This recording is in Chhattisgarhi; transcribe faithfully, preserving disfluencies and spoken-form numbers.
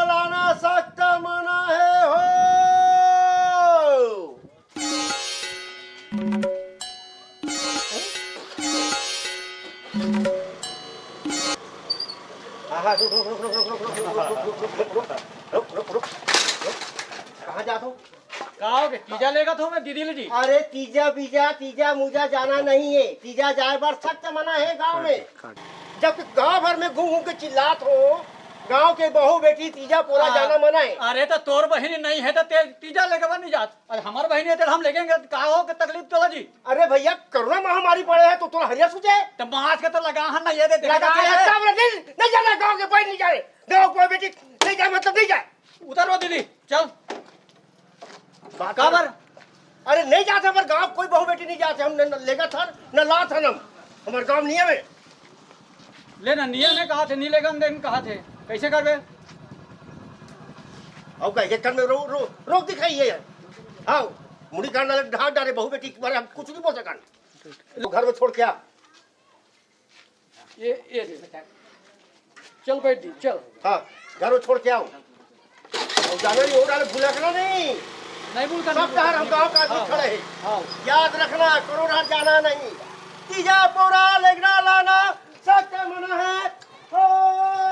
लाना सख्त मना हे हो। आहा, रुक, रुक, रुक। कहाँ जात हो? का हो गे? तीजा लेगत हो मैं दीदी ले जी। अरे तीजा बीजा, तीजा मुजा जाना नहीं है। तीजा जाए बर सख्त मना है गांव में। जब गांव भर में घूम घूम के चिल्लात हो, गांव के बहू बेटी तीजा पोरा हाँ। जाना मना है। अरे तो तोर बहिनी नहीं है तो ते तीजा लेके बर नहीं जात। अरे हमार बहिनी है तो हम लेगेंगे, का हो के तकलीफ तोला जी? अरे भैया, कोरोना महामारी पड़े है तो तोला हरिया सूझे? तो मास्क तो लगा है ना, ये दे, देखा लगा तो है, है। तब नहीं, नहीं जाना गांव के, बाहर नहीं जाए। गांव कोई बेटी नहीं जाए, मतलब नहीं जाए। उतर वो दीदी, चल। बात काबर? अरे नहीं जात हे, हमर गांव कोई बहू बेटी नहीं जात हे, हम न, न लेगत हन, न लात हन हम, हमर गांव नियम हे। ले ना, नियम हे कहा थे, नहीं लेगन देन कहा थे, कैसे करबे? अब कहे के कर में रो, रो, रोक दिखाई है। हाँ, मुड़ी कान डाले, ढाक डाले, बहू बेटी के बारे हम कुछ नहीं बोल सकन। वो घर में छोड़ के आ। ये, ये दे। चल बैठ दी, चल। हाँ, घर में छोड़ के आओ। और जाना नहीं हो, डाले भुलकना नहीं। नहीं भूल करना, सब डहर हम गांव का आदमी हाँ, खड़े हैं। हाँ। याद रखना, कोनो डहर जाना नहीं। तीजा पोरा लेगना लाना, सख्त मना है। हो।